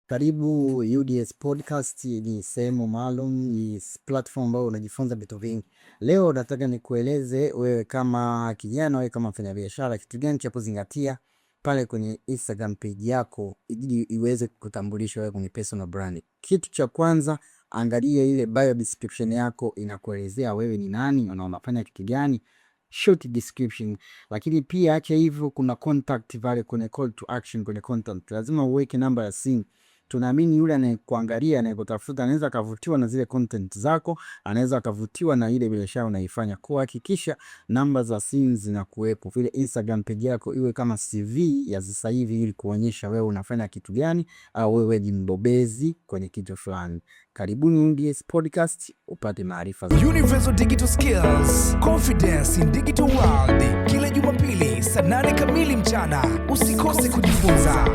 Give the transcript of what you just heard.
Karibu UDS Podcast, ni sehemu maalum, ni platform ambayo unajifunza vitu vingi. Leo nataka nikueleze wewe kama kijana, wewe kama mfanyabiashara, kitu gani cha kuzingatia pale kwenye Instagram page yako ili iweze kukutambulisha wewe kwenye personal brand. Kitu cha kwanza, angalia ile bio description yako inakuelezea wewe ni nani na unafanya kitu gani, short description. Lakini pia acha hivyo, kuna contact pale kwenye call to action, kwenye contact lazima uweke namba ya simu. Tunaamini yule anayekuangalia, anayekutafuta anaweza akavutiwa na zile content zako, anaweza akavutiwa na ile biashara unaifanya. Kuhakikisha namba za simu zinakuwepo, vile Instagram page yako iwe kama CV ya sasa hivi, ili kuonyesha wewe unafanya kitu gani au wewe ni mbobezi kwenye kitu fulani. Karibuni UDS Podcast upate maarifa. Universal Digital Skills, Confidence in Digital World, kila Jumapili saa 8 kamili mchana. Usikose kujifunza.